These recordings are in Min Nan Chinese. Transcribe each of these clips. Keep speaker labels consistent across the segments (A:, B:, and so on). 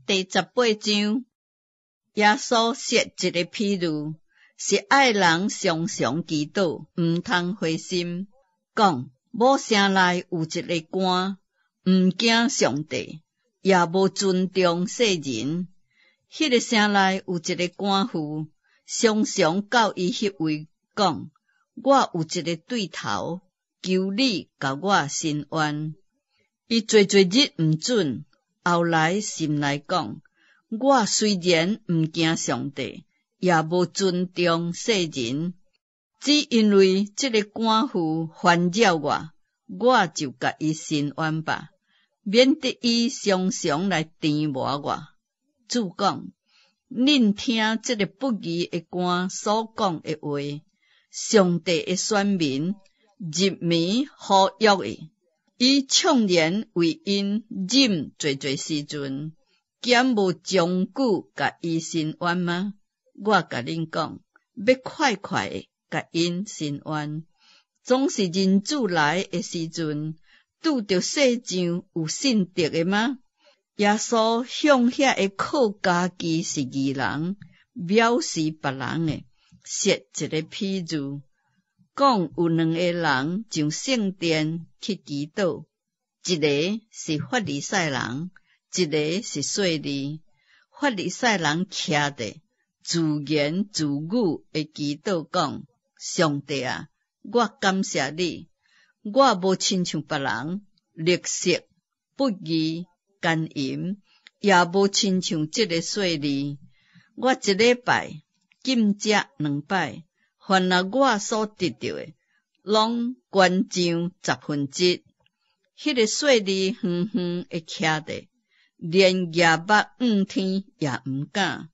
A: 第18章，耶穌設一个譬喻，是愛人常常祈禱，毋通灰心。講某城內有一个官，毋驚上帝，也無尊重世人。彼个城內有一个寡婦，常常到伊彼位講：我有一个對頭，求你共我伸冤。伊濟濟日毋准，後來心內講：我雖然毋驚上帝，也無尊重世人，只因為這个寡婦煩擾我，我就共伊伸冤吧，免得伊常常來折磨我。主講：恁聽這个不義的官所講的話，上帝的選民入暝呼籲伊，伊悵然為𪜶忍濟濟時陣，敢無終久共伊伸冤嗎？我共恁講，欲快快的共𪜶伸冤。總是人子來的時陣，拄著世上有信德的嗎？耶穌向遐个靠家己是義人，藐視別人的，設一个譬喻，講有兩个人上聖殿去祈禱，一个是法利賽人，一个是稅吏。法利賽人徛著，自言自語的祈禱講：上帝啊，我感謝你，我無親像別人勒索、不義、姦淫，也無親像這个稅吏。我一禮拜禁食兩擺，凡若我所得著的，攏捐上十分之一。彼个稅吏遠遠的徛著，連舉目向天也毋敢，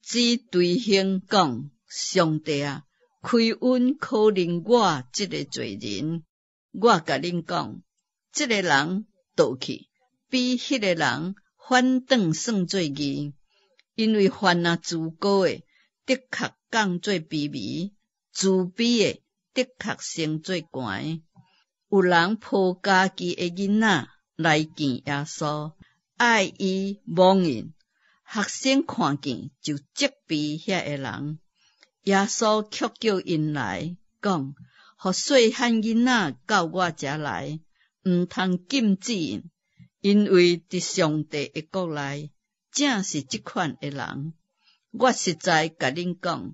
A: 只捶胸講：上帝啊，開恩可憐我這个罪人。我共恁講，這个人倒去，比彼个人反轉算做義，因為凡若自高的，的確降做卑微；自卑的，的確升做懸。有人抱家己的囡仔來見耶穌，愛伊摸𪜶。學生看見就責備遐个人。耶穌卻叫𪜶來講：予細漢囡仔到我遮來，毋通禁止𪜶，因為佇上帝的國內，正是這款的人。我實在共恁講，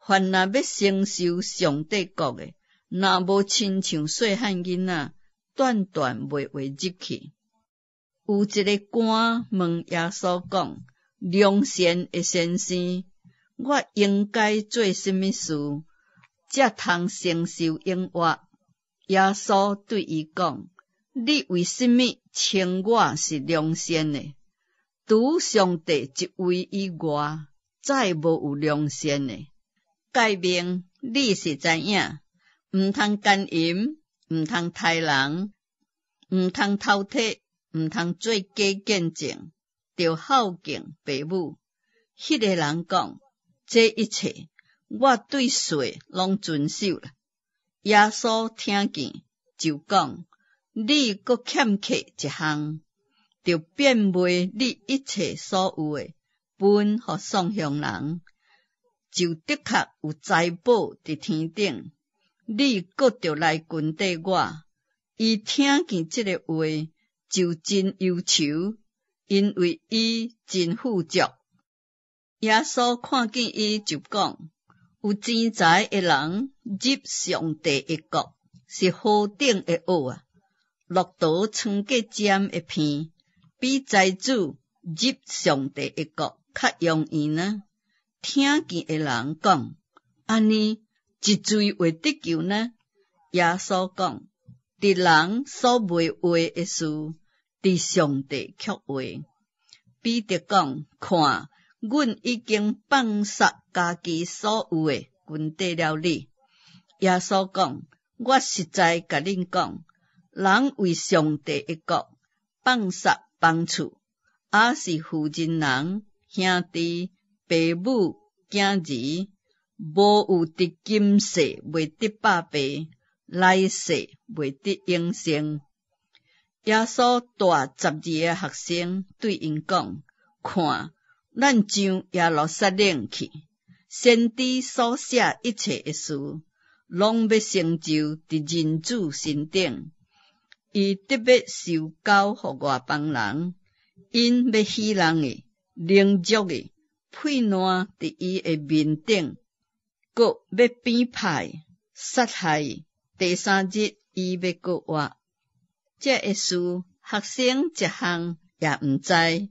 A: 凡若欲承受上帝國的，若無親像細漢囡仔，斷斷袂會入去。有一个官問耶穌講：良善的先生，我應該做啥物事，才通承受永活？耶穌對伊講：你為啥物稱我是良善的？除上帝一位以外，再無有良善的。誡命你是知影，毋通姦淫，毋通刣人，毋通偷提，毋通做假見證，著孝敬爸母。彼个人講：這一切我對細攏遵守了。耶穌聽見就講：你閣欠缺一項，著變賣你一切所有的，分予喪窮人，就的確有財寶佇天頂。你閣著來跟綴我。伊聽見這个話，就真憂愁，因為伊真富足。耶穌看見伊就講：有錢財的人入上帝的國是何等的厄啊！駱駝穿過針的鼻，比財主入上帝的國較容易呢。聽見的人講：按呢，一誰會得救呢？耶穌講：佇人所袂會的事，佇上帝卻會。彼得講：看，阮已經放捒家己所有的，跟綴了你。耶穌講：我實在共恁講，人為上帝的國放捒房厝，抑是婦人人、兄弟、爸母、囝兒，無有佇今世袂得百倍，來世袂得永生。耶穌帶12个學生對𪜶講：看，咱上耶路撒冷去，先知所寫一切的事，攏欲成就佇人子身頂。伊得欲受交予外邦人，𪜶欲戲弄伊，凌辱伊，屁爛佇伊的面頂，閣欲鞭拍伊，殺害伊。第三日，伊欲閣活。這个事，學生一項也毋知，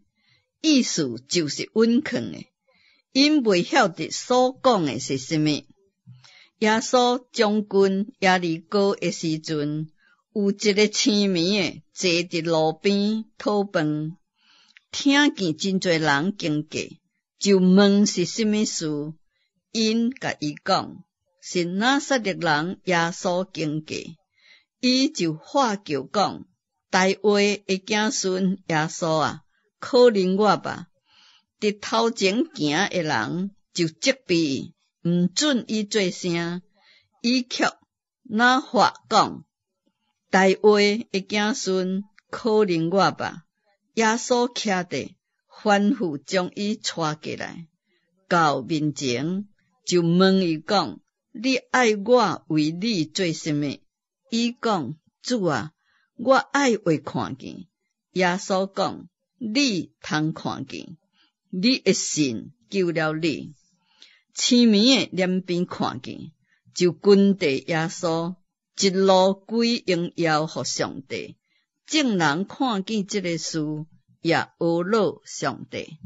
A: 意思就是隱藏的，𪜶袂曉得所講的是啥物。耶穌將近耶利哥的時陣，有一个青盲的坐佇路邊討飯，聽見真濟人經過，就問是啥物事。𪜶共伊講，是拿撒勒人耶穌經過，伊就喊叫講：大衛的子孫耶穌啊，可憐我吧！佇頭前行的人就責備伊，毋准伊做聲，伊卻若喊講：大衛的子孫，可憐我吧！耶穌徛著，吩咐將伊帶過來，到面前就問伊講：你愛我為你做啥物？伊講：主啊，我愛會看見。耶穌講：你通看見，你的信救了你。青盲的連邊看見，就跟綴耶穌，一路歸榮耀予上帝。眾人看見這个事，也阿樂上帝。